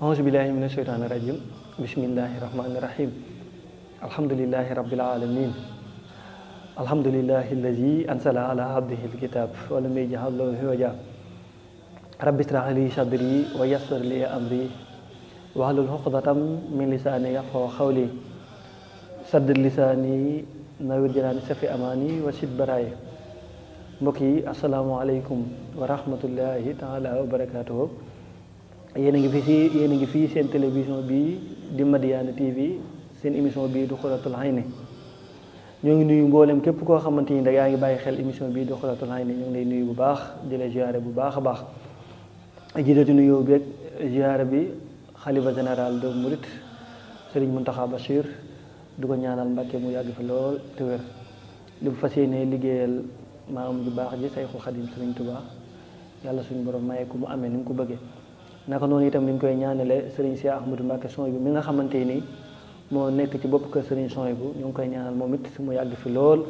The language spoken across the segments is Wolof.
auzu billahi mina sheytaani rajim bismillahi rahmani rahim alhamdulillahi rabbil alamin alhamdulillahi allazi ansala ala abdihi alkitab wa lam yaj'al lahu iwaja rabbi ishrah li sadri wa yassir li amri wahlul uqdatam min lisani yafqahu qawli saddid lisani nawwir janaani safi amani wa sid baraaya. Mbokk yi asalaamaaleykum wa rahmatullahi taala wa barakatuhu. yéen a ngi fii seen télévision bi di Madiyana TV, seen émission bi du Xuratul Hayni. ñoo ngi nuyu mboolem képp koo xamante ni da yaa ngi bàyyi xel émission bi du Xuratul Hayni. ñoo ngi lay nuyu bu baax di la ziyaare bu baax a baax. jiitati nuyoo beeg ziyaare bi xalifa général de Mouride Serigne Mountakha Bachir du ko ñaanal Mbàkke mu yàgg fi lool te wér. li bu fas yéenee liggéeyal maam ju baax ji Sayxul Xadim Serigne Touba yàlla suñu borom maye ku mu amee ni mu ko bëggee. naka noonu itam ni ñu koy ñaanale Serigne Cheikh Ahmadou Mbacké Souhaïbou mi nga xamante ni moo nekk ci bopp kër Serigne Souhaïbou ñu ngi koy ñaanal moom it mu yàgg fi lool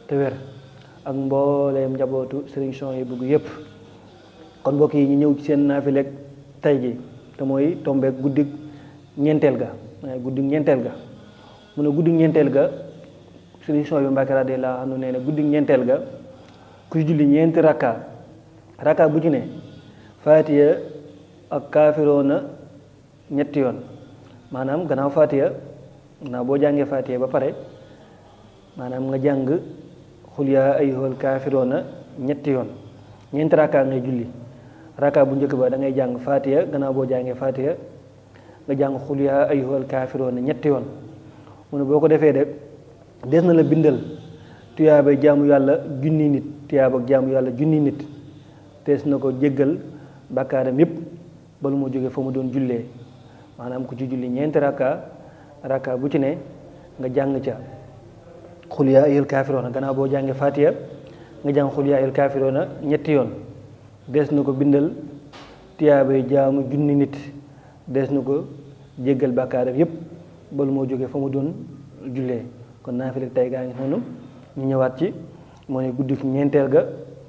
te wér ak mbooleem njabootu Serigne Souhaïbou gi yëpp. kon mbokk yi ñu ñëw ci seen naafileeg tey ji te mooy tombeeg guddig ñeenteel ga mu ne guddig ñeenteel ga Serigne Souhaïbou Mbacké radiyallahu anhu nee na guddig ñeenteel ga ku julli ñeenti rakka bu ci ne Faatiha ak kaafiroona ñetti yoon. maanaam gannaaw Faatiha gannaaw boo jàngee Faatiha ba pare maanaam nga jàng xul yaa ayyuhal kaafiroona ñetti yoon. ñeenti rakka ngay julli. rakka bu njëkk ba da ngay jàng Faatiha gannaaw boo jàngee Faatiha nga jàng xul yaa ayyuhal kaafiroona ñetti yoon. mu ne boo ko defee de des na la bindal tuyaaba jaamu yàlla junni nit. tuyaaba jaamu yàlla junni nit. des na ko jéggal bàkkaaram yépp ba lu mu jógee fa mu doon jullee. maanaam ku ci julli ñeenti rakka bu ci ne nga jàng ca xul yaa ayyuhal kaafiroona gannaaw boo jàngee Faatiha nga jàng xul yaa ayyuhal kaafiroona ñetti yoon. des na ko bindal tiyaabay jaamu junni nit. des na ko jéggal bàkkaaram yépp ba lu moo jógee fa mu doon jullee. kon naafila tey gaa ngi noonu ñu ñëwaat ci mooy guddi ñeenteel ga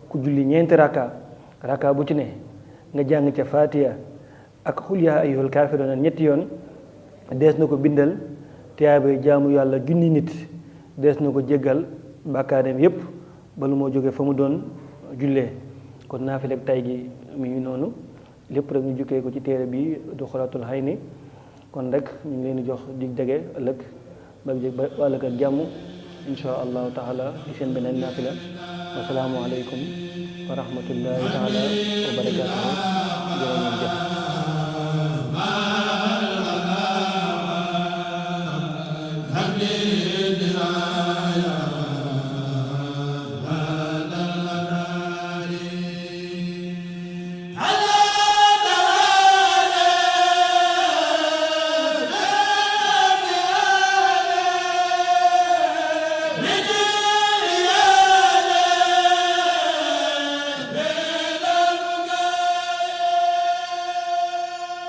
ku julli ñeenti rakka bu ci ne nga jàng ca Faatiha ak xul yaa ayyuhal kaafiruuna ñetti yoon. dees na ko bindal tiyaabay jaamu yàlla junni nit. dees na ko jéggal bàkkaaram yépp ba lu moo jógee fa mu doon jullee. kon naafila tey gi mi ngi noonu lépp rek ñu jukkee ko ci téere bi du Xuratul Hayni. kon rek ñu ngi leen di jox dig dege ëllëg ba ëllëg ak jàmm insha allahu taala ci seen beneen naafila. wasalaamu aleykum wa rahmatullahi taala wa barakatuhu. jërë ngeen jëf.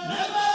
Never